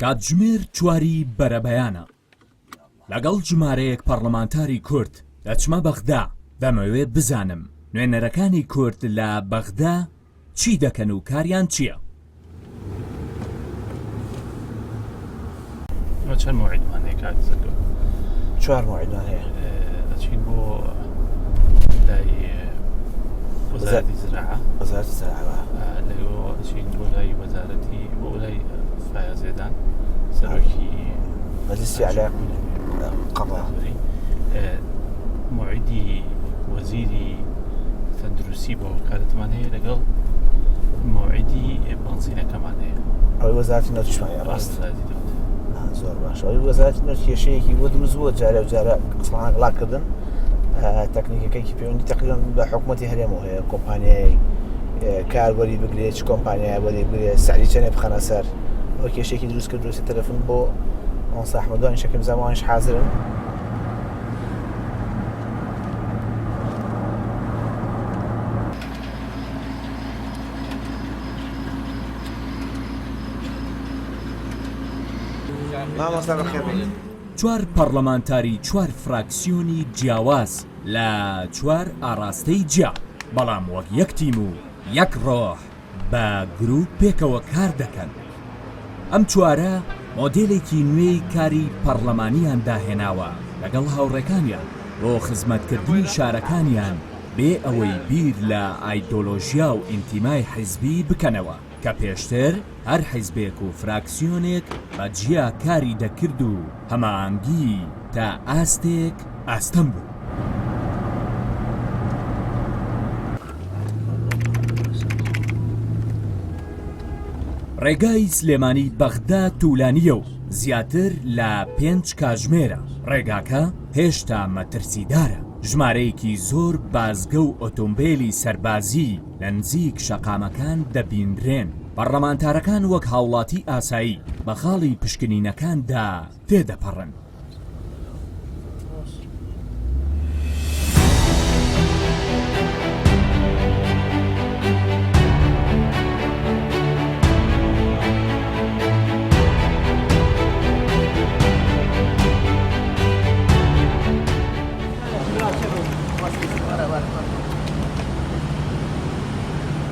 کاتژمێر چواری بەرەبەیانە لەگەڵ ژمارەیەک پەڕلەمانتاری کورد دەچمە بەغدا، دەمەوێت بزانم نوێنەرەکانی کورد لە بەغدا چی دەکەن و کاریان چییە؟ ئێمە چەند مەوعیدمان هەیە کاک زەکەوت؟ چوار مەوعیدمان هەیە. ئەچین بۆ لای وەزارەتی زراعە. وەزارەتی زراعە. لەوێوە ئەچین بۆ لای وەزارەتی بۆ لای فایە زێدان سەرۆکی مەجلسی ئەعلای قەضا. مەوعیدی وەزیری تەندروستی بۆ وەکالەتمان هەیە لەگەڵ مەوعیدی بەنزینەکەمان هەیە. ئەوەی وەزارەتی نەوتیشمان هەیە ڕاست؟ زۆر باش ئەوەی وەزارەتی نەوت کێشەیەکی بۆ دروست بووە جارە و جارە قسەمان گڵا کردن تەکنیکەکەی پەیوەندی تقریبا بە حکوومەتی هەرێمەوە هەیە کۆمپانیای کار وەری بگرێت چ کۆمپانیای وەری بگرێت سعری چەنێ بخەنە سەر ئەو کێشێکی دروست کرد دروستی تەلەفۆن بۆ مامۆستا ئەحمەدوانی شەکرم زمانش حاضرن مامۆستا بەخێر بێیت. چوار پەڕلەمانتاری چوار فراکسیۆنی جیاواز لە چوار ئاڕاستەی جیا، بەڵام وەک یەک تیم و یەک ڕۆح بە گروپ پێکەوە کار دەکەن. ئەم چوارە مۆدێلێکی نوێی کاری پەڕلەمانیان داهێناوە لەگەڵ هاوڕێکانیان بۆ خزمەتکردنی شارەکانیان بێ ئەوەی بیر لە ئایدۆلۆژیا و ئینتیمای حیزبی بکەنەوە کە پێشتر هەر حیزبێک و فراکسیۆنێک بە جیا کاری دەکرد و هەماهەنگی تا ئاستێک ئاستەم بوو. ڕێگای سلێمانی بەغدا تولانییە و زیاتر لە پێنج کاژمێرە، ڕێگاکە هێشتا مەترسیدارە، ژمارەیەکی زۆر بازگە و ئۆتۆمبێلی سەربازی لە نزیک شەقامەکان دەبینرێن، پەڕلەمانتارەکان وەک هاوڵاتی ئاسایی بە خاڵی پشکنینەکاندا تێدەپەڕن.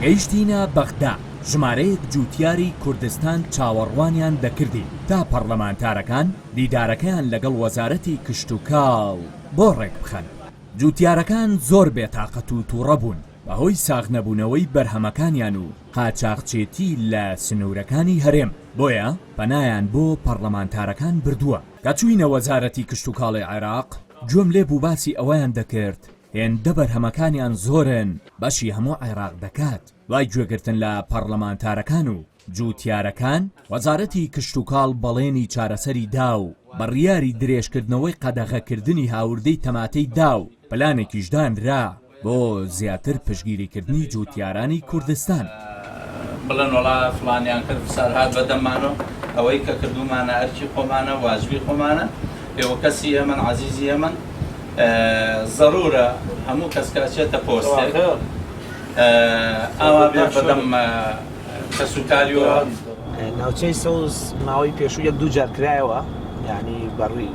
گەیشتینە بەغدا، ژمارەیەک جووتیاری کوردستان چاوەڕوانیان دەکردین تا پەڕلەمانتارەکان دیدارەکەیان لەگەڵ وەزارەتی کشتوکاڵ بۆ ڕێکبخەن. جووتیارەکان زۆر بێتاقەت و تووڕە بوون بەهۆی ساغنەبوونەوەی بەرهەمەکانیان و قاچاخچێتی لە سنوورەکانی هەرێم، بۆیە پەنایان بۆ پەڕلەمانتارەکان بردووە. کە چووینە وەزارەتی کشتوکاڵی عێراق، گوێم لێ بوو باسی ئەوەیان دەکرد هێندە بەرهەمەکانیان زۆرن بەشی هەموو عێراق دەکات. دوای گوێگرتن لە پەڕلەمانتارەکان و جووتیارەکان، وەزارەتی کشتوکاڵ بەڵێنی چارەسەری دا و بڕیاری درێژکردنەوەی قەدەغەکردنی هاوردەی تەماتەی دا و پلانێکیش دانرا بۆ زیاتر پشتگیریکردنی جووتیارانی کوردستان. بڵێن وەڵا فڵانیان کرد فسار هات بە دەممانەوە، ئەوەی کە کردوومانە ئەرکی خۆمانە، واجبی خۆمانە، ئێوە کەسی ئێمەن، عەزیزی ئێمەن، زەروورە هەموو کەس کە ئەچێتە پۆستێک ئاوا بێت بە دەم کەسوکاریەوە. ناوچەی سەوز ماوەی پێشوو یەک دوو جار کرایەوە یانی بەڕووی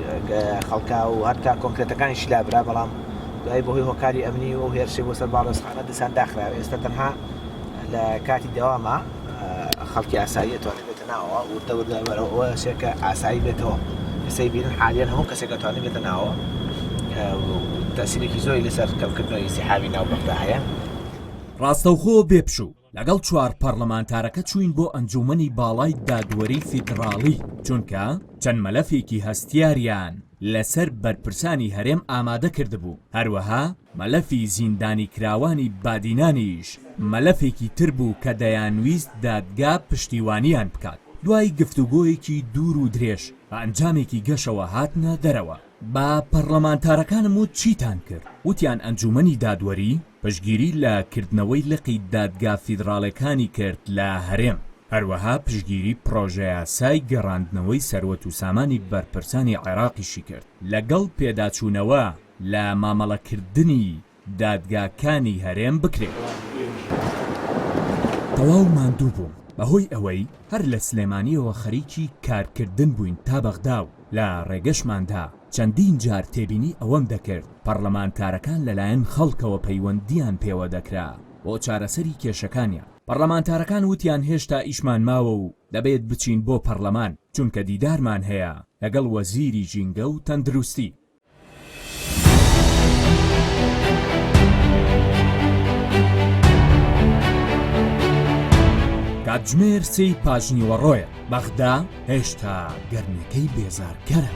خەڵکا و هەتا کۆنکرێتەکانیشی لابرا بەڵام دوای بەهۆی هۆکاری ئەمنی و ئەو هێرشەی بۆ سەر باڵیۆزخانە دیسان داخرایەوە ئێستا تەنها لە کاتی دەوامە خەڵکی ئاسایی ئەتوانێت بێتە ناوەوە وردە وردە بەرەو ئەوە ئەچێت کە ئاسایی بێتەوە ئێستا بینن حالیان هەموو کەسێک ئەتوانێت بێتە ناوەوە تەسیرێکی زۆری لەسەر کەمکردنەوەی ئیزدیحامی ناو بەغدا هەیە. ڕاستەوخۆ بێ پشوو لەگەڵ چوار پەڕلەمانتارەکە چووین بۆ ئەنجوومەنی باڵای دادوەری فیدڕاڵی، چونکە چەند مەلەفێکی هەستیاریان لەسەر بەرپرسانی هەرێم ئامادە کردبوو، هەروەها مەلەفی زیندانیکراوانی بادینانیش مەلەفێکی تر بوو کە دەیانویست دادگا پشتیوانیان بکات. دوای گفتوگۆیەکی دوور و درێژ بە ئەنجامێکی گەشەوە هاتنە دەرەوە. بە پەڕلەمانتارەکانم وت چیتان کرد؟ وتیان ئەنجومەنی دادوەری پشتگیری لە کردنەوەی لقی دادگا فیدڕاڵێکانی کرد لە هەرێم، هەروەها پشتگیری پڕۆژەیاسای گەڕاندنەوەی سەروەت و سامانی بەرپرسانی عێراقیشی کرد لەگەڵ پێداچوونەوە لە مامەڵەکردنی دادگاکانی هەرێم بکرێت. تەواو ماندوو بووم. بەهۆی ئەوەی هەر لە سلێمانییەوە خەریکی کارکردن بووین تا بەغدا و لە ڕێگەشماندا چەندین جار تێبینی ئەوەم دەکرد پەڕلەمانتارەکان لەلایەن خەڵکەوە پەیوەندییان پێوە دەکرا بۆ چارەسەری کێشەکانیان. پەڕلەمانتارەکان وتیان هێشتا ئیشمان ماوە و دەبێت بچین بۆ پەڕلەمان چونکە دیدارمان هەیە لەگەڵ وەزیری ژینگە و تەندروستی. کاتژمێر سێی پاشنیوەڕۆیە، بەغدا هێشتا گەرمیەکەی بێزارکەرە.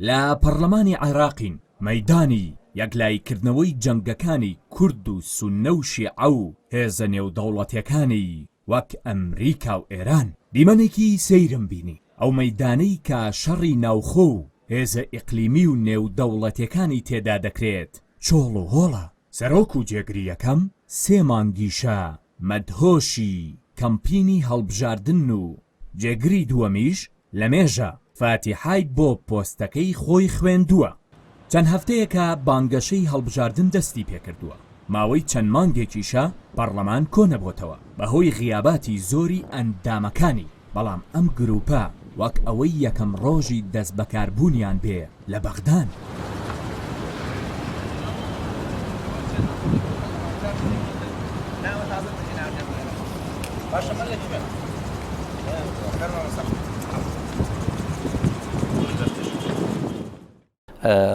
لە پەڕلەمانی عێراقین، مەیدانی یەکلاییکردنەوەی جەنگەکانی کورد و سوننە و شیعە و هێزە نێودەوڵەتیەکانی وەک ئەمریکا و ئێران. دیمەنێکی سەیرم بینی، ئەو مەیدانەی کە شەڕی ناوخۆ و هێزە ئیقلیمی و نێودەوڵەتیەکانی تێدا دەکرێت چۆڵ و هۆڵە. سەرۆک و جێگری یەکەم سێ مانگیشە مەدهۆشی کەمپینی هەڵبژاردنن و جێگری دووەمیش لەمێژە فاتیحای بۆ پۆستەکەی خۆی خوێندووە. چەند هەفتەیەکە بانگەشەی هەڵبژاردن دەستی پێکردووە، ماوەی چەند مانگێکیشە پەڕلەمان کۆنەبۆتەوە بەهۆی غیاباتی زۆری ئەندامەکانی، بەڵام ئەم گروپە وەک ئەوەی یەکەم ڕۆژی دەستبەکاربوونیان بێ لە بەغدان.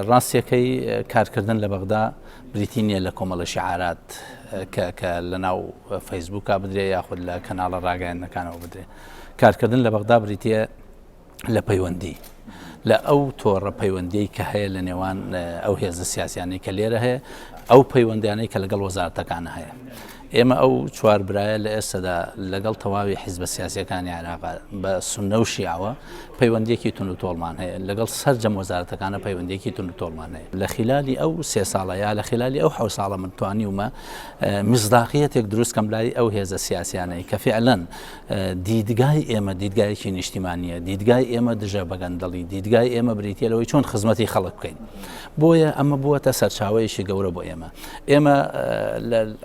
ڕاستیەکەی کارکردن لە بەغدا بریتی نییە لە کۆمەڵە شعارات کە کە لە ناو فەیسبووکا بدرێ یاخود لە کەناڵە ڕاگەیاندنەکانەوە بدرێ کارکردن لە بەغدا بریتە لە پەیوەندی لە ئەو تۆڕە پەیوەندیەی کە هەیە لە نێوان ئەو هێزە سیاسیانەی کە لێرە هەیە ئەو پەیوەندیانەی کە لەگەڵ وەزارەتەکانە هەیە ئێمە ئەو چوار برایە لە ئێستادا لەگەڵ تەواوی حیزبە سیاسیەکانی عێراق بە سوننە و شیعەوە پەیوەندیەکی توند و تۆڵمان هەیە لەگەڵ سەرجەم وەزارەتەکانە پەیوەندیەکی توند و تۆڵمان هەیە لە خلالی ئەو سێ ساڵە یا لە خلالی ئەو حەو ساڵە من توانیومە مزداقیەتێک دروست کەم لای ئەو هێزە سیاسیانەی کە فعلەن دیدگای ئێمە دیدگایەکی نیشتیمانیە دیدگای ئێمە دژە بەگەندەڵی دیدگای ئێمە بریتە لەوەی چۆن خزمەتی خەڵک بکەین بۆیە ئەمە بووەتە سەرچاوەیەکی گەورە بۆ ئێمە ئێمە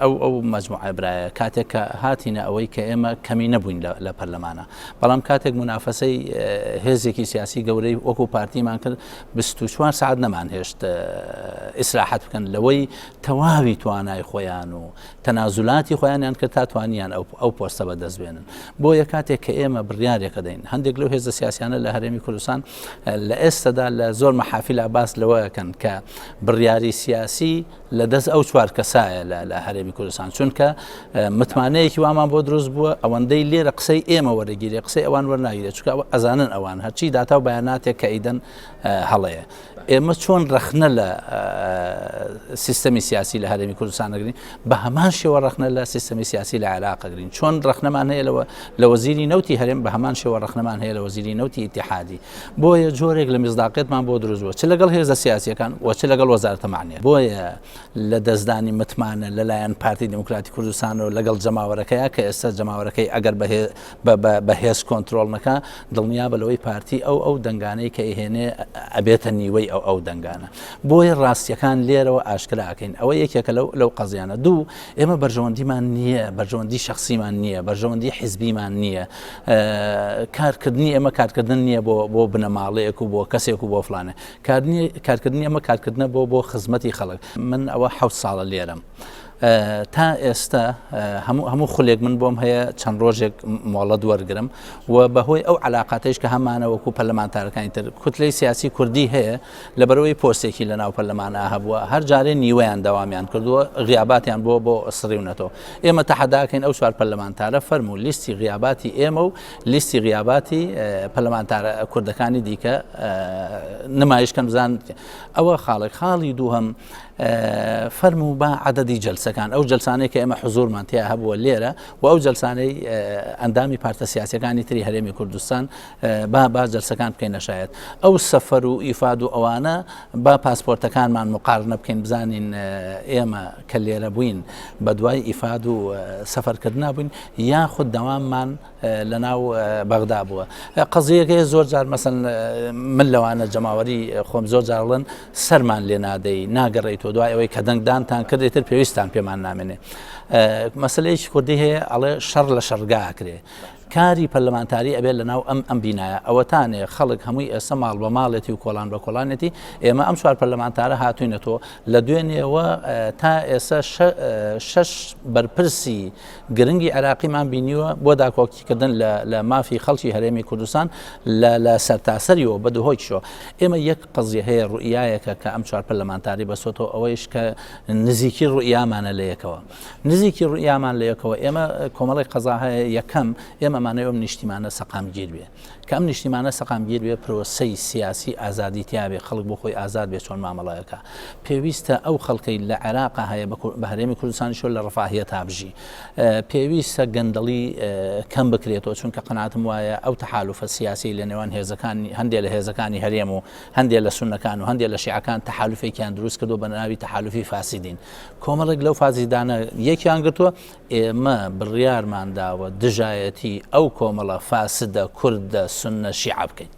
ئەو ئەو مەجموعە برایە کاتێک کە هاتینە ئەوەی کە ئێمە کەمی نەبووین لە پەرلەمانە بەڵام کاتێک منافەسەی هێزێکی سیاسی گەورەی وەکو پارتیمان کرد 24 سعات نەمان هێشت ئیسراحەت بکەن لەوەی تەواوی توانای خۆیان و تەنازولاتی خۆیانیان کرد تا توانیان ئەو ئەو پۆستە بەدەست بێنن بۆیە کاتێک کە ئێمە بڕیارێکە دەین هەندێک لەو هێزە سیاسیانە لە هەرێمی کوردستان لە ئێستادا لە زۆر مەحافیلا باس لەوەکەن کە بڕیاری سیاسی لە دەست ئەو چوار کەسایە لە هەرێمی کوردستان چونکە متمانەیەکی وامان بۆ دروست بووە ئەوەندەی لێرە قسەی ئێمە وەرەگیرێ قسەی ئەوان وەرناگیرێت چونکە ئەوە ئەزانن ئەوان هەرچی داتا و بەیاناتێک کە ئیدەن هەڵەیە ئێمە چۆن ڕەخنە لە سیستەمی سیاسی لە هەرێمی کوردستان ئەگرین بە هەمان شێوە ڕەخنە لە سیستەمی سیاسی لە عێراق ئەگرین چۆن ڕەخنەمان هەیە لەوە لە وەزیری نەوتی هەرێم بە هەمان شێوە ڕەخنەمان هەیە لە وەزیری نەوتی ئیتیحادی بۆیە جۆرێک لە میزداقیەتمان بۆ دروست بووە چ لەگەڵ هێزە سیاسیەکان و چ لەگەڵ وەزارەتە معنیە بۆیە لە دەستدانی متمانە لەلایەن پارتی دیموکراتی کوردستانەوە لەگەڵ جەماوەرەکەیە کە ئێستا جەماوەرەکەی ئەگەر بە هێز کۆنترۆڵ نەکا دڵنیابە لەوەی پارتی ئەو ئەو دەنگانەی کە ئەیهێنێ ئەبێتە نیوەی ئەو ئەو دەنگانە بۆیە ڕاستیەکان لێرەوە ئاشکرا ئەکەین ئەوە یەکێکە لەو لەو قەزیانە دوو ئێمە بەرژەوەندیمان نییە بەرژەوەندی شخصیمان نییە بەرژەوەندی حیزبیمان نییە کارکردنی ئێمە کارکردن نییە بۆ بۆ بنەماڵەیەک و بۆ کەسێک و بۆ فلانە کارکردنی ئەمە کارکردنە بۆ بۆ خزمەتی خەڵک من ئەوە حەوت ساڵە لێرەم تا ئێستا هەموو هەموو خولێک من بۆم هەیە چەند ڕۆژێک مۆڵەت وەرگرم و بەهۆی ئەو علااقاتەیش کە هەمانە وەکو پەرلەمانتارەکانی تر کوتلەی سیاسی کوردی هەیە لەبەرەوەی پۆستێکی لە ناو پەرلەمانە هەبووە هەر جارێ نیوەیان دەوامیان کردووە غیاباتیان بۆ بۆ سڕیونەتەوە ئێمە تەحەداکەین ئەو چوار پەرلەمانتارە فەرموو لیستی غیاباتی ئێمە و لیستی غیاباتی پەرلەمانتارە کوردەکانی دیکە نمایشکەن بزان ئەوە خاڵێک خاڵی دووهەم فەرموو با عەدەدی جەلسەکان ئەو جەلسانەی کە ئێمە حزوورمان تیا هەبووە لێرە و ئەو جەلسانەی ئەندامی پارتە سیاسەکانی تری هەرێمی کوردستان با با جەلسەکان بکەینە شایەت ئەو سەفەر و ئیفاد و ئەوانە با پاسپۆرتەکانمان مقارنە بکەین بزانین ئێمە کە لێرە بووین بە دوای ئیفاد و سەفەرکردنا بووین یاخود دەواممان لە ناو بەغدا بووە قەزیەکەی زۆر جار مەسەن من لەوانە جەماوەری خۆم زۆر جارڵن سەرمان لێ نادەی ناگەڕێیتەوە. نامێنێتەوە دوای ئەوەی کە دەنگدانتان کرد ئیتر پێویستان پێمان نامێنێ. مەسەلەیەکی کوردی هەیە ئەڵێ شەڕ لە شەڕگا ئەکرێ. کاری پەرلەمانتاری ئەبێت لەناو ئەم ئەم بینایە ئەوەتانێ خەڵک هەمووی ئێستا ماڵ بە ماڵێتی و کۆڵان بە کۆڵانێتی ئێمە ئەم چوار پەرلەمانتارە هاتوینەتەوە لە دوێنێوە تا ئێستا شەش بەرپرسی گرنگی عێراقیمان بینیوە بۆ داکۆکیکردن لە مافی خەڵکی هەرێمی کوردستان لە سەرتاسەریەوە بە دهۆکیشەوە ئێمە یەک قەزیە هەیە ڕوئیایەکە کە ئەم چوار پەرلەمانتاری بەسۆتەوە ئەوەیش کە نزیکی ڕوئیامانە لە یەکەوە نزیکی ڕوئیامان لە یەکەوە ئێمە کۆمەڵی قەزا هەیە یەکەم ئێمە مانەوە ئەم نیشتیمانە سەقامگیر بێ کە ئەم نیشتیمانە سەقامگیر بێ پرۆسەی سیاسی ئازادی تیابێ خەڵک بۆ خۆی ئازاد بێ چۆن مامەڵەکە پێویستە ئەو خەڵکەی لە عێراقا هەیە بە هەرێمی کوردستانیشەوە لە ڕەفاهیەتا بژی. پێویستە گەندەڵی کەم بکرێتەوە، چونکە قەناعەتم وایە ئەو تەحالوفە سیاسیەی لە نێوان هێزەکانی هەندێ لە هێزەکانی هەرێم و هەندێ لە سوننەکان و هەندێ لە شیعەکان تەحالوفێکیان دروست کردووە بە ناوی تەحالوفی فاسدین. کۆمەڵێک لەو فاسدانە یەکیان گرتووە، ئێمە بڕیارمان داوە دژایەتی ئەو کۆمەڵە فاسدە کوردە سوننە شیعە بکەین.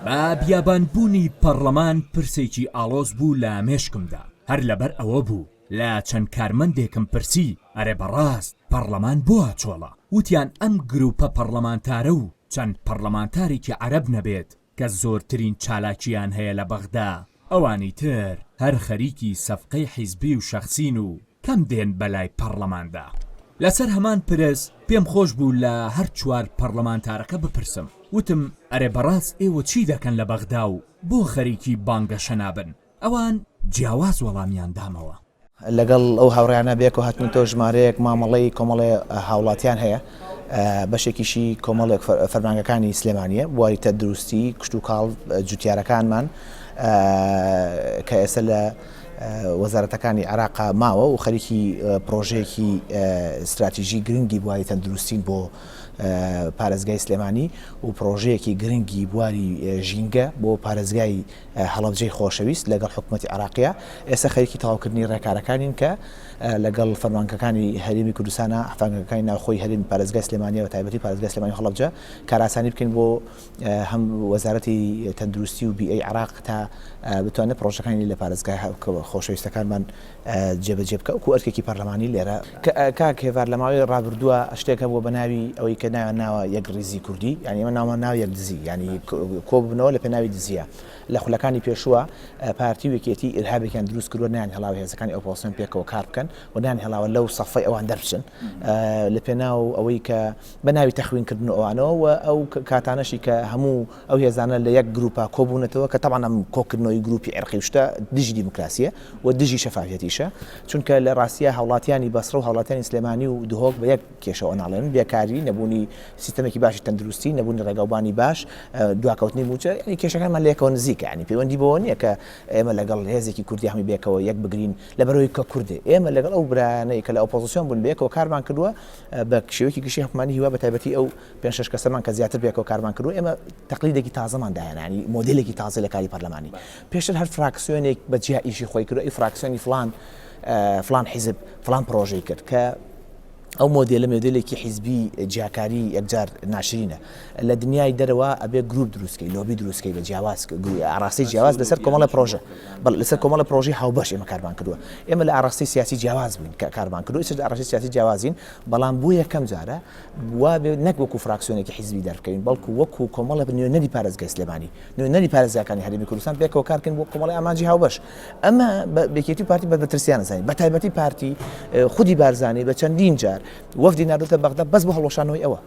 بە بیابان بوونی پەڕڵەمان پرسێکی ئاڵۆز بوو لە مێشکمدا، هەر لەبەر ئەوە بوو لە چەند کارمەندێکم پرسی ئەرێ بەڕاست پەڕڵەمان بۆ وا چۆڵە؟ وتیان ئەم گروپە پەڕڵەمانتارە و چەند پەڕڵەمانتارێکی عەرەب نەبێت کە زۆرترین چالاکییان هەیە لە بەغدا، ئەوانی تر هەر خەریکی سەفقەی حیزبی و شەخسین و کەم دێن بەلای پەڕڵەماندا. لەسەر هەمان پرس پێم خۆش بوو لە هەر چوار پەڕڵەمانتارەکە بپرسم، وتم ئەرێ بەڕاست ئێوە چی دەکەن لە بەغدا و بۆ خەریکی بانگەشە نابن؟ ئەوان جیاواز وەڵامیان دامەوە. لەگەڵ ئەو هاوڕێیانە بەیەکەوە هاتوونەتەوە ژمارەیەک مامەڵەی کۆمەڵێ هاوڵاتیان هەیە بەشێکیشی کۆمەڵێک فەرمانگەکانی سلێمانیە بواری تەندروستی کشتوکاڵ جوتیارەکانمان کە ئێستا لە وەزارەتەکانی عێراق ماوە و خەریکی پرۆژەیەکی استراتیژی گرنگی بواری تەندروستین بۆ پارێزگای سلێمانی و پرۆژەیەکی گرنگی بواری ژینگە بۆ پارێزگای هەڵەبجەی خۆشەویست لەگەڵ حکومەتی عێراقیە ئێستا خەریکی تەواوکردنی ڕێکارەکانین کە لەگەڵ فەرمانگەکانی هەرێمی کوردستانە فەرمانگەکانی ناوخۆی هەرێمی پارێزگای سلێمانیە بە تایبەتی پارێزگای سلێمانی و هەڵەبجە کارئاسانی بکەین بۆ هەم وەزارەتی تەندروستی و بیئەی عێراق تا بتوانێت پڕۆژەکانی لە پارێزگای خۆشەویستەکانمان جێبەجێ بکە وەکو ئەرکێکی پەرلەمانی لێرە. کاک هێڤار لە ماوەی ڕابردووە شتێک هەبووە بە ناوی ئەوەی کە ناویان ناوە یەکڕیزی کوردی یانی ئێمە ناومان ناوە یەک دزی یانی کۆ ببنەوە لە پێناوی دزیە لە خولەکانی پێشووە پارتی و یەکێتی ئیرهابێکیان دروست کردووە نەیان هێڵاوە هێزەکانی ئۆپۆزسیۆن پێکەوە کار بکەن و نەیان هێڵاوە لەو سەفەی ئەوان دەربچن لە پێناو ئەوەی کە بە ناوی تەخوین کردن و ئەوانەوە و ئەو کاتانەشی کە هەموو ئەو هێزانە لە یەک گروپا کۆبوونەتەوە کە تەبعەن ئەم کۆکردنەوەی گروپی عیرقی و شتە دژی دیموکراسیە و دژی شەفافیەتیشە چونکە لە ڕاستیا هاوڵاتیانی بەسڕە و هاوڵاتیانی سلێمانی و دهۆک بە یەک کێشەوە ناڵێنن بێکاری نەبوونی سیستەمێکی باشی تەندروستی نەبوونی ڕێگاوبانی باش دواکەوتنی مووچە یعنی کێشەکانمان لە یەکەوە نزیکە یعنی پەیوەندی بەوە نییە کە ئێمە لەگەڵ هێزێکی کوردی هەمووی بێکەوە یەک بگرین لەبەرەوەی کە کوردێ ئێمە لەگەڵ ئەو برایانەی کە لە ئۆپۆزیسیۆن بوون بەیەکەوە کارمان کردووە بە شێوەیەکی گشتی حکومانی هیوا بە تایبەتی ئەو پێنج شەش کەسەمان کە زیاتر پێکەوە کارمان کردووە ئێمە تەقلیدێکی تازەمان داهێنا یانی مۆدێلێکی تازە لە کاری پەرلەمانی پێشتر هەر فراکسیۆنێک بە جیا ئیشی خۆی کردو ئەی فراکسیۆنی فلان فلان حیزب فلان پرۆژەی کرد کە ئەو مۆدێلە مۆدێلێکی حیزبی جیاکاری یەکجار ناشرینە لە دنیای دەرەوە ئەبێ گروپ دروستکەی لۆبی دروستکەی بە جیاواز ئاراستەی جیاواز لەسەر کۆمەڵە پرۆژە بەڵ لەسەر کۆمەڵە پرۆژەی هاوبەش ئێمە کارمان کردووە ئێمە لە ئاراستەی سیاسی جیاواز بووین کە کارمان کردووە ئێستا لە ئاراستەی سیاسی جیاوازین بەڵام بۆ یەکەم جارە وابێ نەک وەکو فراکسیۆنێکی حیزبی دەربکەوین بەڵکو وەکو کۆمەڵێک نوێنەری پارێزگای سلێمانی نوێنەری پارێزگاکانی هەرێمی کوردستان پێکەوە کارکەین بۆ کۆمەڵی ئامانجی هاوبەش ئەمە یەکێتی و پارتی بە بەترسیان زانین بە تایبەتی پارتی خودی بارزانی بە چەندین جار وەفدی ناردۆتە بەغدا بەس بۆ هەڵوەشانەوەی ئەوە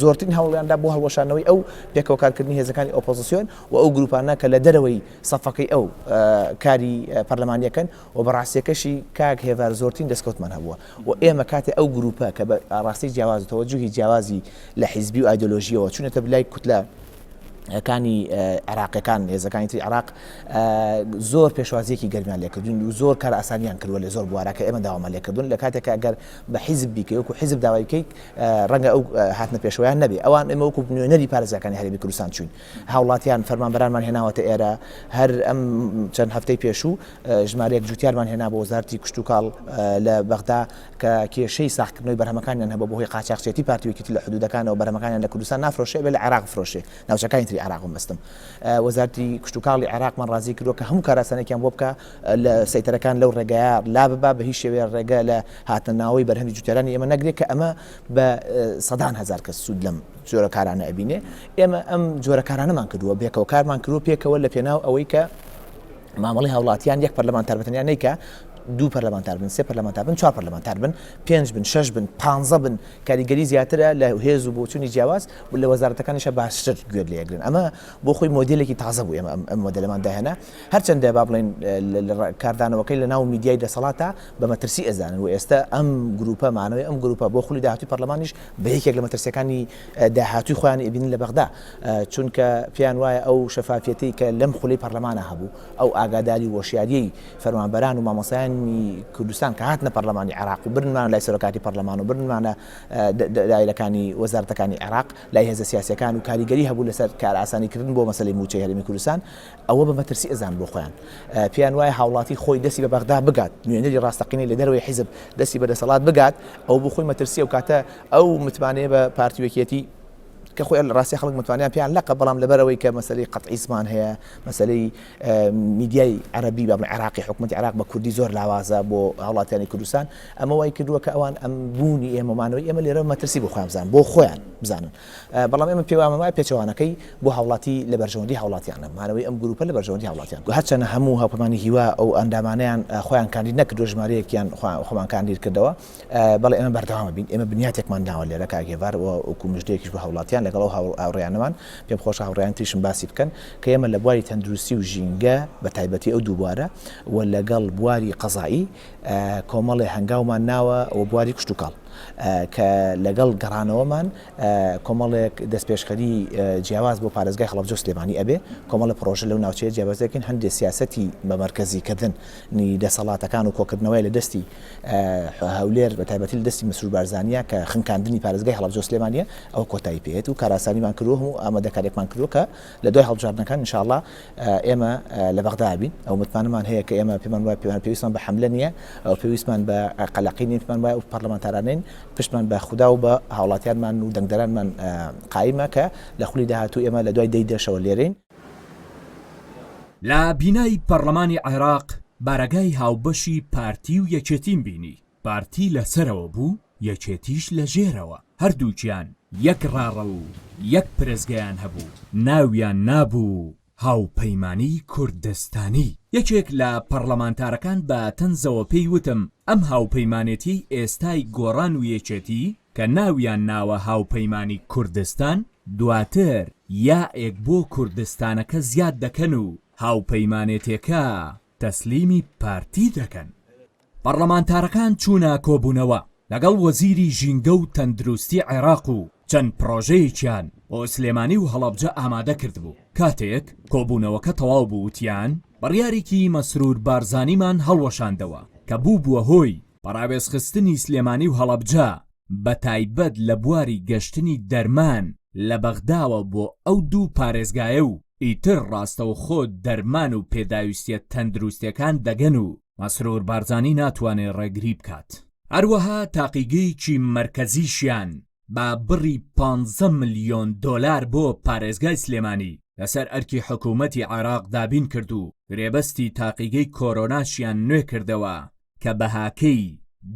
زۆرترین هەوڵیاندا بۆ هەڵوەشانەوەی ئەو پێکەوە کارکردنی هێزەکانی ئۆپۆزیسیۆن و ئەو گروپانە کە لە دەرەوەی سەفەکەی ئەو کاری پەرلەمانیەکەن و بەڕاستیەکەشی کاک هێڤار زۆرترین دەستکەوتمان هەبووە و ئێمە کاتێ ئەو گروپە کە بە ئاڕاستەی جیاواز و تەوەجوهی جیاوازی لە حیزبی و ئایدۆلۆژیەوە چونەتە لای کوتلە کانی عێراقیەکان هێزەکانی تری عێراق زۆر پێشوازیەکی گەرمیان لێکردون و زۆر کار ئاسانیان کردووە لە زۆر بوارە کە ئێمە داوامان لێکردون لە کاتێک ئەگەر بە حیزب بیکەی وەکو حیزب داوای بکەیت ڕەنگە ئەو هاتنە پێشەوەیان نەبێ ئەوان ئێمە وەکو نوێنەری پارێزگاکانی هەرێمی کوردستان چوین هاوڵاتیان فەرمانبەرانمان هێناوەتە ئێرە هەر ئەم چەند هەفتەی پێشوو ژمارەیەک جوتیارمان هێنا بۆ وەزارەتی کشتوکاڵ لە بەغدا کە کێشەی ساغکردنەوەی بەرهەمەکانیان هەبوو بەهۆی قاچاخچێتی پارتی و یەکێتی لە حدودەکانەوە بەرهەمەکانیان لە کوردستان نافرۆشێ ئەبێ لە عێراق بفرۆشێ ناوچەکانی تری. عێراقم بەستم. وەزارەتی کشتوکاڵی عێراقمان ڕازی کردووە کە هەموو کارئاسانییەکیان بۆ بکا لە سەیتەرەکان لەو ڕێگایە لاببا بە هیچ شێوەیە ڕێگە لە هاتنە ناوەوەی بەرهەمی جوتیارانی ئێمە نەگرێت کە ئەمە بە سەدان هەزار کەس سوود لەم جۆرە کارانە ئەبینێ. ئێمە ئەم جۆرە کارانەمان کردووە، پێکەوە کارمان کردووە پێکەوە لە پێناو ئەوەی کە مامەڵەی هاوڵاتیان یەک پەرلەمانتار بە تەنیا نەیکا، دوو پەرلەمانتار بن، سێ پەرلەمانتار بن، چوار پەرلەمانتار بن، پێنج بن، شەش بن، پانزە بن، کاریگەری زیاترە لە هێز و بۆچوونی جیاواز و لە وەزارەتەکانیشا باشتر گوێت لێ ئەگرن. ئەمە بۆ خۆی مۆدێلێکی تازە بوو ئێمە ئەم مۆدێلەمان داهێنا. هەرچەندە با بڵێین کاردانەوەکەی لە ناو میدیای دەسەڵاتا بە مەترسی ئەزانن و ئێستا ئەم گرووپە، مانەوەی ئەم گرووپە بۆ خولی داهاتووی پەرلەمانیش بە یەکێک لە مەترسییەکانی داهاتووی خۆیان ئەبینن لە بەغدا، چونکە پێیان وایە ئەو شەفافیەتەی کە لەم خولەی پەرلەمانا هەبوو، ئەو ئاگاداری و هۆشیارییەی فەرمانبەران و مامۆستایانی کوردستان کە هاتنە پەرلەمانی عێراق و بردنمانە لای سەرۆکاتی پەرلەمان و بردنمانە دایرەکانی وەزارەتەکانی عێراق لای هێزە سیاسیەکان و کاریگەری هەبوو لەسەر کارئاسانیکردن بۆ مەسەلەی مووچەی هەرێمی کوردستان، ئەوە بە مەترسی ئەزانن بۆ خۆیان. پێیان وایە هاوڵاتی خۆی دەستی بە بەغدا بگات، نوێنەری ڕاستەقینەی لە دەرەوەی حیزب دەستی بە دەسەڵات بگات، ئەوە بۆ خۆی مەترسییە و کاتە ئەو متمانەیە بە پارتی و یەکێتی کە خۆی لە ڕاستی خەڵک متمانەیان پێیان لەقە، بەڵام لەبەرئەوەی کە مەسەلەی قەتعی زمان هەیە، مەسەلەی میدیای عەرەبی با بڵێین عێراقی حکوومەتی عێراق بە کوردی زۆر لاوازە بۆ هاوڵاتیانی کوردستان، ئەمە وای کردووە کە ئەوان ئەم بوونی ئێمە و مانەوەی ئێمە لێرە مەترسی بۆ خۆیان بزانن، بۆ خۆیان بزانن. بەڵام ئێمە پێوامە وایە پێچەوانەکەی بۆ هاوڵاتی لە بەرژەوەندی هاوڵاتیانە، مانەوەی ئەم گروپە لە بەرژەوەندی هاوڵاتیان. هەرچەنە هەموو هاوپەیمانی هیوا ئەو ئەندامانەیان خۆیان کاندید نەکردووە، ژمارەیەکیان خۆمان کاندید کردەوە، بەڵێ ئێمە بەردەوام ئەبین، ئێمە بنیاتێکمان ناوە لێرە کاک هێڤار و وەکو مژدەیەکیش بۆ هاوڵاتیان لەگەڵ ئەو هاوڕێیانەمان، پێم خۆشە هاوڕێیانی تریشم باسی بکەن کە ئێمە لە بواری تەندروستی و ژینگە بە تایبەتی ئەو دوو بوارە و لەگەڵ بواری قەزایی کۆمەڵێ هەنگاومان ناوە و بواری کشتوکاڵ کە لەگەڵ گەڕانەوەمان کۆمەڵێک دەستپێشخەری جیاواز بۆ پارێزگای هەڵەبجە و سلێمانی ئەبێ، کۆمەڵێ پڕۆژە لەو ناوچەیە جیاواز دەکەین، هەندێ سیاسەتی بە مەرکەزیکردن ی دەسەڵاتەکان و کۆکردنەوەی لە دەستی هەولێر بە تایبەتی لە دەستی مەسرور بارزانییە کە خنکاندنی پارێزگای هەڵەبجە و سلێمانییە ئەوە کۆتایی پێ یەت و کارئاسانیمان کردووە هەموو ئامادەکارییەکمان کردووە کە لە دوای هەڵبژاردنەکان ان شاء اللە ئێمە لە بەغدا ئەبین ئەو متمانەمان هەیە کە ئێمە پێمان وایە پێمان پێویستمان بە حەملە نییە ئەو پێویستمان بە قەلەقی نییە پێمان وایە ئەو پەرلەمانتارانەین پشتمان بە خودا و بە هاوڵاتیانمان و دەنگدەرانمان قایمە کە لە خولی داهاتوو ئێمە لە دوای دەی دەشەوە لێرەین. لە بینای پەڕلەمانی عێراق بارەگای هاوبەشی پارتی و یەکێتیم بینی، پارتی لە سەرەوە بوو یەکێتیش لە ژێرەوە، هەردووکیان یەک ڕاڕەو و یەک پرسگەیان هەبوو، ناویان نابوو هاوپەیمانی کوردستانی. یەکێک لە پەڕلەمانتارەکان بە تەنزەوە پێی وتم ئەم هاوپەیمانێتیەی ئێستای گۆڕان و یەکێتی کە ناویان ناوە هاوپەیمانی کوردستان دواتر یائێک بۆ کوردستانەکە زیاد دەکەن و هاوپەیمانێتێکە تەسلیمی پارتی دەکەن. پەڕلەمانتارەکان چوونە کۆبوونەوە لەگەڵ وەزیری ژینگە و تەندروستی عێراق و چەند پڕۆژەیەکیان بۆ سلێمانی و هەڵەبجە ئامادە کردبوو، کاتێک کۆبوونەوەکە تەواو بوو وتیان بڕیارێکی مەسرور بارزانیمان هەڵوەشاندەوە کە بووبووە هۆی پەراوێزخستنی سلێمانی و هەڵەبجە بەتایبەت لە بواری گەشتنی دەرمان لە بەغداوە بۆ ئەو دوو پارێزگایە و ئیتر ڕاستەوخۆ دەرمان و پێداویستیە تەندروستیەکان دەگەن و مەسرور بارزانی ناتوانێ ڕێگری بکات. هەروەها تاقیگەیەکی مەرکەزیشیان بە بڕی پانزە ملیۆن دۆلار بۆ پارێزگای سلێمانی لەسەر ئەرکی حکوومەتی عێراق دابین کرد و گرێبەستی تاقیگەی کۆرۆناشیان نوێ کردەوە کە بەهاکەی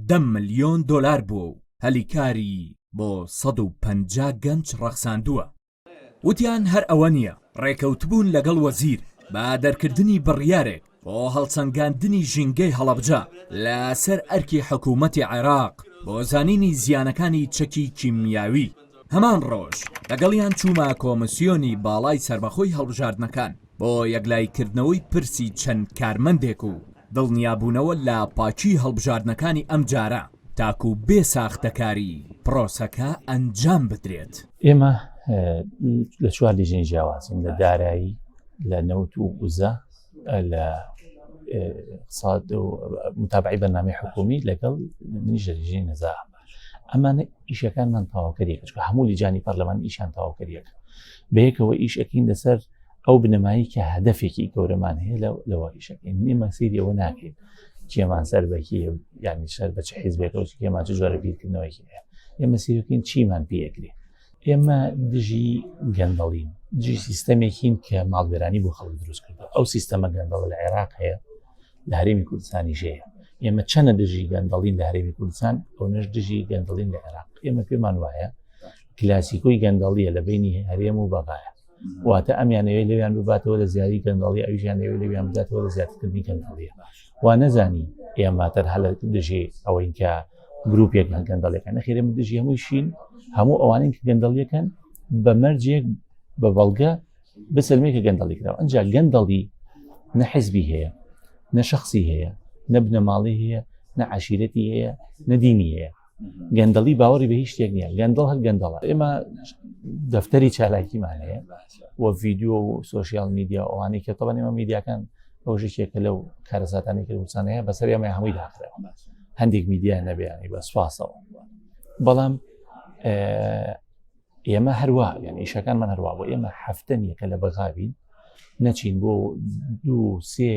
دە ملیۆن دۆلار بووە و هەلی کاری بۆ 150 گەنج ڕەخساندووە. وتیان هەر ئەوە نییە، ڕێکەوتبوون لەگەڵ وەزیر بە دەرکردنی بڕیارێک بۆ هەڵسەنگاندنی ژینگەی هەڵەبجە لەسەر ئەرکی حکوومەتی عێراق بۆ زانینی زیانەکانی چەکی کیمیاوی. هەمان ڕۆژ لەگەڵیان چوومە کۆمسیۆنی باڵای سەربەخۆی هەڵبژاردنەکان بۆ یەکلاییکردنەوەی پرسی چەند کارمەندێک و دڵنیابوونەوە لە پاکیی هەڵبژاردنەکانی ئەمجارە تاکو بێ ساختەکاری پرۆسەکە ئەنجام بدرێت. ئێمە لە چوار لیژنەی جیاوازین لە دارایی لە نەوت و وزە لە اقتصاد و متابعی بەرنامەی حکومی لەگەڵ منیش لە لیژنەی نەزاهە ئەمانە ئیشەکانمان تەواوکەریەکە چونکە هەموو لیجانی پەرلەمان ئیشان تەواوکەریەکە بەیەکەوە ئیش ئەکەین لەسەر ئەو بنەمایی کە هەدەفێکی گەورەمان هەیە لەوە ئیشەکەین ئێمە سەیری ئەوە ناکەین کێمان سەر بەکی یعنی سەر بە چ حیزبێکەوە کێمان چ جۆرە بیرکردنەوەیەکی هەیە ئێمە سیرەکەین چیمان پێ ئەکرێ ئێمە دژی گەندەڵین دژی سیستەمێکین کە ماڵوێرانی بۆ خەڵک دروست کردو. ئەو سیستەمە گەندەڵە لە عێراق هەیە، لە هەرێمی کوردستانیش هەیە. ئێمە چەنە دژی گەندەڵین لە هەرێمی کوردستان، ئەونەش دژی گەندەڵین لە عێراق. ئێمە پێمان وایە کلاسیکۆی گەندەڵیە لە بینی هەرێم و بەغایە. واتە ئەمیانەوێت لەویان بباتەوە لە زیادی گەندەڵی، ئەویشیان ئەیەوێت لەویان بداتەوە لە زیادکردنی گەندەڵیە. وا نەزانی ئێمە تەنها لە دژی ئەوەین کە گروپێک هەن گەندەڵیەکان، نەخێر ئێمە دژی هەمووی شین، هەموو ئەوانەی کە گەندەڵیەکەن بە مەرجێک بە بەڵگە بسەلمێ کە گەندەڵی کراوە. ئەنجا گەندەڵی نە حزبی هەیە، نە شخصی هەیە، نە بنەماڵی هەیە، نە عەشیرەتی هەیە، نە دینی هەیە. گەندەڵی باوەڕی بە هیچ شتێک نییە، گەندەڵ هەر گەندەڵە. ئێمە دەفتەری چالاکیمان هەیە و ڤیدیۆ و سۆشیال میدیا و ئەوانەی کە تەبەن ئێمە میدیاکان ئەوش یەکێکە لەو کارەساتانەی کە کوردستان هەیە بەسەر ئێمە هەمووی داخراوە، هەندێک میدیا نەبیانی بە سوپاسەوە. بەڵام ئێمە هەروە یان ئیشەکانمان هەروە بۆ ئێمە هەفتە نییە کە لە بەغابین نەچین بۆ دوو سێ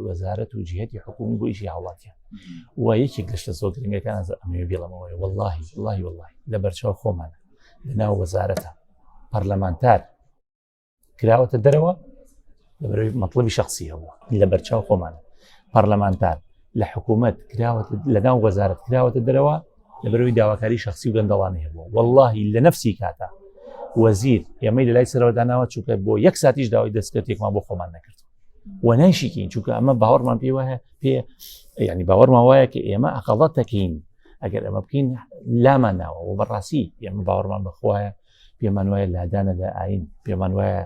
وەزارەت و جهتی حکومی بۆ ئیشی هاوڵاتیان. و یەکێک لە شتە زۆر گرنگەکان ئەمەوێ بڵێمەوە، واللهی واللهی واللهی لە بەرچاو خۆمانە لە ناو وەزارەتە پەرلەمانتار کراوەتە دەرەوە لەبەرەوەی مەطلبی شخصی هەبووە. لە بەرچاو خۆمانە پەرلەمانتار لە حکوومەت کراوەتە لە ناو وەزارەت کراوەتە دەرەوە لەبەرەوەی داواکاری شخصی و گەندەڵانی هەبووە. واللهی لە نەفسی کاتە وەزیر ئێمەی لە لای سەرەوە داناوە، چونکە بۆ یەک ساتیش داوای دەستکەوتێکمان بۆ خۆمان نەکرد و نایشیکین، چونکە ئەمە باوەڕمان پێ وایە، پێ ینی باوەڕمان وایە کە ئێمە ئەقەڵەتەکەین ئەگەر ئەمە بکەین لامان ناوە. و بەڕاستی ئێمە باوەڕمان بەخوایە، پێمان وایە لادانە لە ئاین، پێمان وایە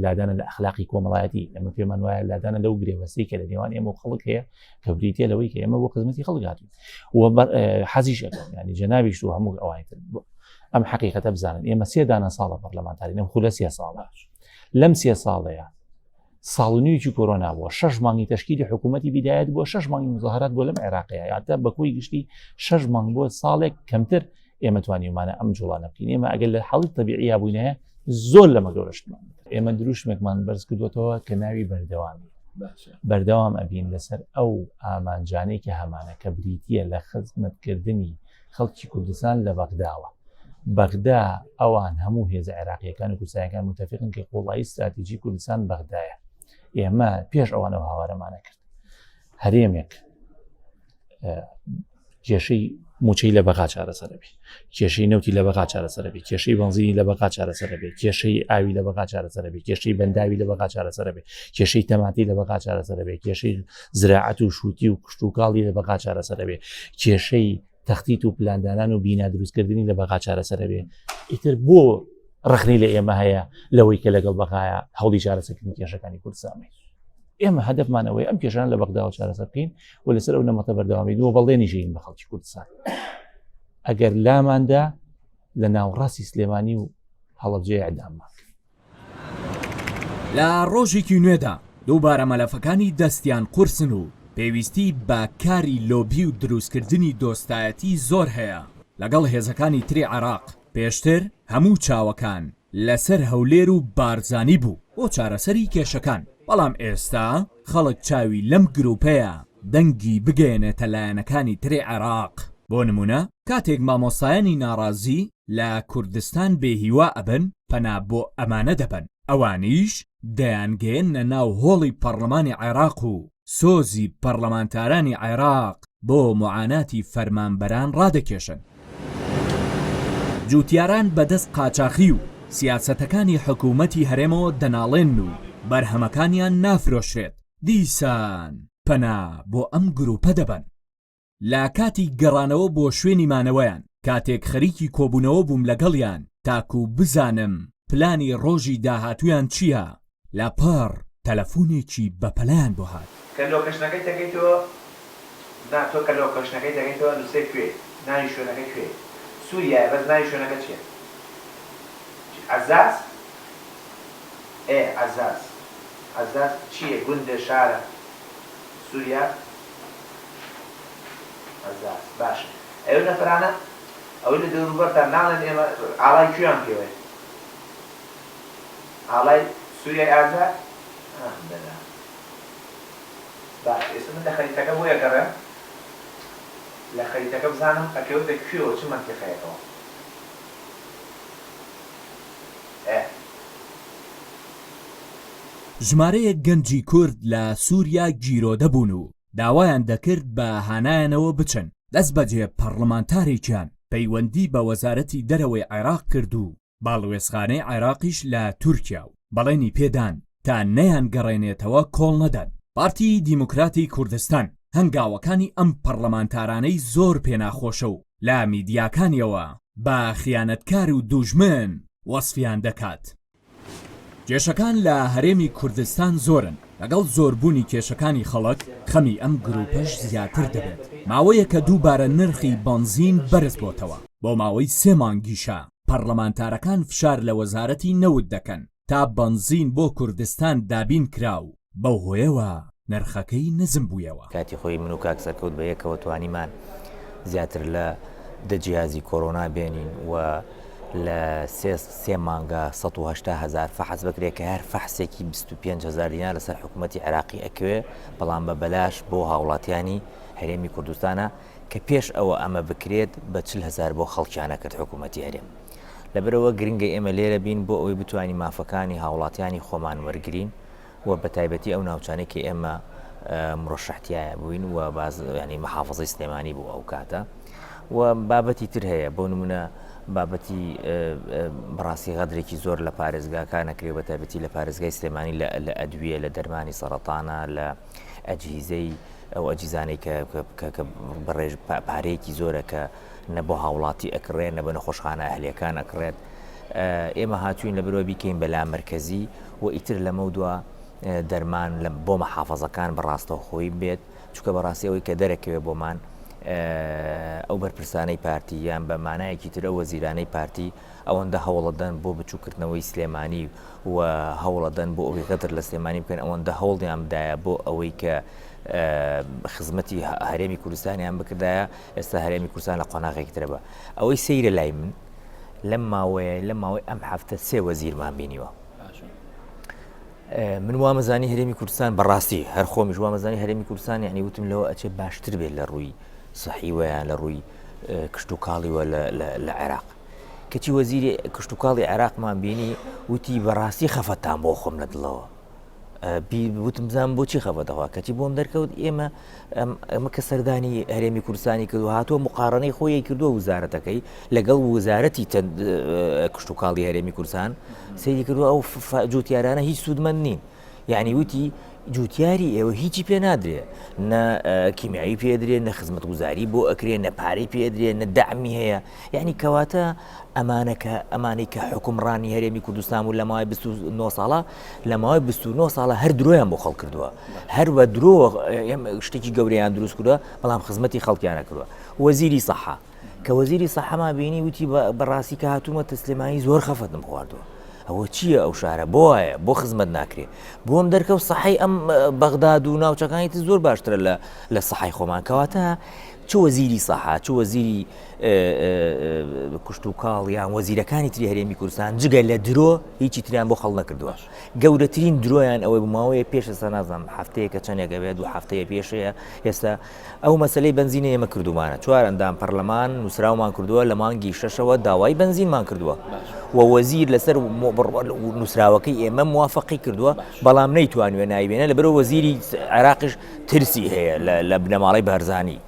لادانە لە ئەخلاقی کۆمەڵایەتی، ئەمە پێمان وایە لادانە لەو گرێبەستی کە لە نێوان ئێمە و خەڵک هەیە کە بریتە لەوەی کە ئێمە بۆ خزمەتی خەڵک هاتوین و حەزیش ئەکەم ینی جەنابیش و هەموو ئەوانی تر ئەم حەقیقەتە بزانن. ئێمە سێ دانە ساڵە پەرلەمانتارین، ئەم خولە سێ ساڵە. لەم سێ ساڵەیە ساڵ و نیوێکی کۆرۆنا بووە، شەش مانگی تەشکیلی حکوومەتی بیدایەت بووە، شەش مانگی مزاهرات بووە لەم عێراقەیە، یاتە بە کۆی گشتی شەش مانگ بۆ ساڵێک کەمتر ئێمە توانیومانە ئەم جوڵانە بکەین. ئێمە ئەگەر لە حاڵی تەبیعیا بووینایە زۆر لەمە گەورەشتمان. ئێمە دروشمێکمان بەرز کردوێتەوە کە ناوی بەردەوامی، بەردەوام ئەبین لەسەر ئەو ئامانجانەی کە هەمانە کە بریتییە لە خزمەتکردنی خەڵکی کوردستان لە بەغداوە. بەغدا ئەوان هەموو هێزە عێراقیەکان و کوردستانەکان متفقن کە قوڵایی ستراتیژی کوردستان بەغدایە. ئێمە پێش ئەوانەوە هاوارەمانە کرد. هەرێمێک کێشەی موچەی لە بەغا چارەسەرەبێ، کێشەی نەوتی لە بەغا چارەسەرەبێ، کێشەی بەنزینی لە بەغا چارەسەرەبێ، کێشەی ئاوی لە بەغا چارەسەرەبێ، کێشەی بەنداوی لە بەغا چارەسەرەبێ، کێشەی تەماتی لە بەغا چارەسەرەبێ، کێشەی زراعەت و شووتی و کشتوکاڵی لە بەغا چارەسەرەبێ، کێشەی تەختیت و پلاندانان و بینا دروستکردنی لە بەغا چارەسەرەبێ. ئیتر بۆ ڕخنی لە ئێمە هەیە لەوەی کە لەگەڵ بەغایە هەوڵی چارەسەرکردنی کێشەکانی کوردستان بین؟ ئێمە هەدەفمان ئەوەیە ئەم کێشانە لە بەغداوە چارەسەر بکەین و لەسەر ئەو نەمەتە بەردەوامی و بەڵێنی ژین بە خەڵکی کوردستان ئەگەر لاماندا لە ناوەڕاستی سلێمانی و هەڵەبجەی ئەعداممان. لە ڕۆژێکی نوێدا دووبارە مەلەفەکانی دەستیان قورسن و پێویستی بە کاری لۆبی و دروستکردنی دۆستایەتی زۆر هەیە لەگەڵ هێزەکانی تری عێراق، پێشتر هەموو چاوەکان لەسەر هەولێر و بارزانی بوو بۆ چارەسەری کێشەکان، بەڵام ئێستا خەڵک چاوی لەم گروپەیە دەنگی بگەیەنێتە لایەنەکانی تری عێراق، بۆ نمونە کاتێک مامۆستایانی ناڕازی لە کوردستان بێ هیوا ئەبن پەنا بۆ ئەمانە دەبەن، ئەوانیش دەیانگەیەننە ناو هۆڵی پەڕلەمانی عێراق و سۆزی پەڕلەمانتارانی عێراق بۆ موعاناتی فەرمانبەران ڕادەکێشن. جوتیاران بەدەست قاچاخی و سیاسەتەکانی حکومەتی هەرێمەوە دەناڵێنن و بەرهەمەکانیان نافرۆشرێت، دیسان پەنا بۆ ئەم گروپە دەبەن. لە کاتی گەڕانەوە بۆ شوێنی مانەوەیان، کاتێک خەریکی کۆبوونەوە بووم لەگەڵیان تاکو بزانم پلانی ڕۆژی داهاتوویان چییە، لە پڕ تەلەفونێکی بەپەلەیان بۆ هات. کە location ەکەی دەکەیتەوە نا تۆ کە location ەکەی دەکەیتەوە ئەنوسێ کوێی ناوی شوێنەکە کوێیە سوریایە بەس ناوی شوێنەکە چیە چی عەزاز ئێ عەزاز عەزاز چیە گوندە شارە سوریا عەزاز باشە ئەو نەفەرانە ئەوەی لە دەوروبەرتان ناڵێن ئێمە ئاڵای کوێیان پێوەیە ئاڵای سوریای ئازاد ئەه باشە ئێستا من لە خەریتەکە بۆ ئەگەڕێم لە خەریتەکە بزانم ئەکەوێتە کوێوە چ مەنتیقەیەکەوە ئێ. ژمارەیەک گەنجی کورد لە سووریا گیرۆدە بوون و داوایان دەکرد بە هانایانەوە بچن، دەستبەجێ پەڕڵەمانتارێکیان پەیوەندی بە وەزارەتی دەرەوەی عێراق کرد و باڵوێزخانەی عێراقیش لە تورکیا و بەڵێنی پێدان تا نەیانگەڕێنێتەوە کۆڵ نەدەن. پارتی دیموکراتی کوردستان هەنگاوەکانی ئەم پەڕڵەمانتارانەی زۆر پێناخۆشە و لە میدیاکانیەوە بە خیانەتکار و دوژمن وەسفیان دەکات. کێشەکان لە هەرێمی کوردستان زۆرن، لەگەڵ زۆربوونی کێشەکانی خەڵک، خەمی ئەم گروپەش زیاتر دەبێت، ماوەیەکە دووبارە نرخی بەنزین بەرزبۆتەوە، بۆ ماوەی سێ مانگیشە پەرلەمانتارەکان فشار لە وەزارەتی نەوت دەکەن تا بەنزین بۆ کوردستان دابین کرا و بەو هۆیەوە نرخەکەی نزم بوویەوە. کاتی خۆی من و کاک سەرکەوت بە یەکەوە توانیمان زیاتر لە دە جیهازی کۆرۆنا بێنین و لە سێ سێ مانگا 180 هزار فەحس بکرێت کە هەر فەحسێکی 25 هزار دینار لەسەر حکوومەتی عێراقی ئەکەوێ بەڵام بە بەلاش بۆ هاوڵاتیانی هەرێمی کوردستانە کە پێش ئەوە ئەمە بکرێت بە 40 هزار بۆ خەڵکیانە کرد حکوومەتی هەرێم لەبەرەوە گرنگە ئێمە لێرە بین بۆ ئەوەی بتوانین مافەکانی هاوڵاتیانی خۆمان وەرگین و بەتایبەتی ئەو ناوچانەی کە ئێمە مرۆشح تایە بووین و باز ینی محافظەی سلێمانی بوو ئەو کاتە و بابەتی تر هەیە بۆ نمونە بابەتی بەڕاستی غەدرێکی زۆر لە پارێزگاکان نەکرێ بە تایبەتی لە پارێزگای سلێمانی لە ئەدویە لە دەرمانی سەرەتانە لە ئەجهیزەی ئەو ئەجیزانەی کە بەڕێژ پارەیەکی زۆرە کە نە بۆ هاوڵاتی ئەکڕێ نە بە نەخۆشخانە ئەهلیەکان ئەکڕێت ئێمە هاتوین لە برۆ بیکەین بە لامەرکەزی و ئیتر لەمەودوا دەرمان لە بۆ مەحافەزەکان بە ڕاستەوخۆی بێت چونکە بەڕاستی ئەوەی کە دەرەکەوێت بۆمان ئەو بەرپرسانەی پارتی یان بە مانایەکی تر ئەو وەزیرانەی پارتی ئەوەندە هەوڵەدەن بۆ بچووکردنەوەی سلێمانی و هەوڵەدەن بۆ ئەوەی غەدر لە سلێمانی بکەن ئەوەندە هەوڵیان بدایە بۆ ئەوەی کە خزمەتی هەرێمی کوردستانیان بکردایە ئێستا هەرێمی کوردستان لە قۆناغێکی ترە بە ئەوەی سەیرە لای من لەم ماوەیە لە ماوەی ئەم هەفتە سێ وەزیرمان بینیوە من وامەزانی هەرێمی کوردستان بەڕاستی هەر خۆمیش وامەزانی هەرێمی کوردستان یعنی وتم لەوە ئەچێ باشتر بێت لە ڕووی سەحیوەیان لە ڕووی کشتتوکاڵیوە لە عێراق کەچی وەزیری کشتتوکاڵی عێراقمان بینی وتی بەڕاستی خەفەتان بۆ خۆم لە دڵەوە وتم بزانم بۆچی خەفەت دەخوا کەچی بۆم دەرکەوت ئێمە ئەمە کە سەردانی هەرێمی کوردستانی کردو هاتووە مقارنەی خۆی کردووە وزارەتەکەی لەگەڵ وزارەتی کشتتوکاڵی هەرێمی کوردستان سەیری کردووە ئەو جوتیارانە هیچ سوودمەند نین یعنی وتی جوتیاری ئێوە هیچی پێ نادرێ نە کیمیایی پێدرێ نە خزمەتگوزاری بۆ ئەکرێ نە پارەی پێدرێ نە دەعمی هەیە یعنی کەواتە ئەمانە کە ئەمانەی کە حوکمڕانی هەرێمی کوردستان بوون لە ماوەی 29 ساڵە لە ماوەی 29 ساڵە هەر درۆیان بۆ خەڵک کردووە هەر بە درۆ شتێکی گەورەیان دروست کردووە بەڵام خزمەتی خەڵکیان نەکردووە وەزیری سەحا کە وەزیری سەحەما بینی وتی بەڕاستی کە هاتوومە تەسلێمانی زۆر خەفەتم خواردووە ئەوە چییە ئەو شارە بۆ وایە بۆ خزمەت ناکرێ بۆم دەرکەوت سەحی ئەم بەغداد و ناوچەکانی تر زۆر باشترە لە لە سەحی خۆمان کەواتە چ وەزیری سەحا چ وەزیری کشتوکاڵ یان وەزیرەکانی تری هەرێمی کوردستان جگە لە درۆ هیچی تریان بۆ خەڵ نەکردووە گەورەترین درۆیان ئەوەی بماوەیە پێش ئێستا نازانم هەفتەیەکە چەندێکە بێت دوو هەفتەیە پێشەیە ئێستا ئەو مەسلەی بنزینە ئێمە کردومانە چوار ئەندام پەرلەمان نووسراومان کردووە لە مانگی شەشەوە داوای بنزینمان کردووە و وەزیر لەسەر نووسراوەکەی ئێمە موافقی کردووە بەڵام نەیتوانوێ نایبێنە لەبەرەوە وەزیری عێراقیش ترسی هەیە لە بنەماڵەی بارزانی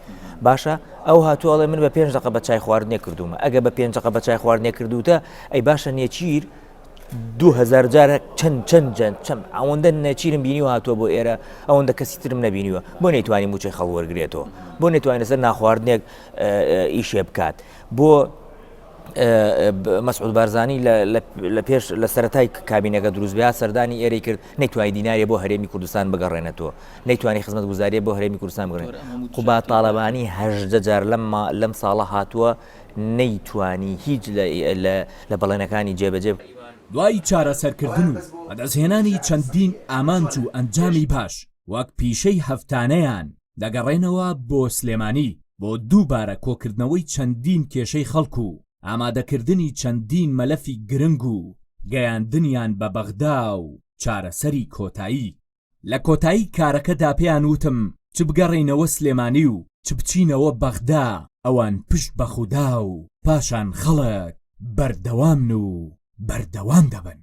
باشە ئەو هاتووە ئەڵێ من بە پێنج دەقە بە چای خواردنێ کردوومە ئەگە بە پێنج دەقە بە چای خواردنێ کردووتە ئەی باشە نێچیر 2000 جار چەند چەند جەند چەند ئەوەندە نێچیرم بینیوە هاتووە بۆ ئێرە ئەوەندە کەسی ترم نەبینیوە بۆ نەیتوانی موچەی خەڵ وەرگێتەوە بۆ نەتوانێت لەسەر ناخواردنێک ئیشێ بکات بۆ مەسعود بارزانی لە پێش لە سەرەتای کابینەکە دروست بیا سەردانی ئێرەی کرد نەیتوانی دینارێ بۆ هەرێمی کوردستان بگەڕێنێتەوە نەیتوانی خزمەتگوزاریە بۆ هەرێمی کوردستان بگرن قوباد تاڵەبانی هەژدە جار لەم لەم ساڵە هاتووە نەیتوانی هیچ لە بەڵێنەکانی جێبەجێ دوای چارەسەرکردن و بەدەستهێنانی چەندین ئامانج و ئەنجامی باش وەک پیشەی هەفتانەیان دەگەڕێنەوە بۆ سلێمانی بۆ دووبارە کۆکردنەوەی چەندین کێشەی خەڵک و ئامادەکردنی چەندین مەلەفی گرنگ و گەیاندنیان بە بەغدا و چارەسەری کۆتایی. لە کۆتایی کارەکەدا پێیان وتم چ بگەڕێینەوە سلێمانی و چ بچینەوە بەغدا ئەوان پشت بە خودا و پاشان خەڵک بەردەوامن و بەردەوام دەبن.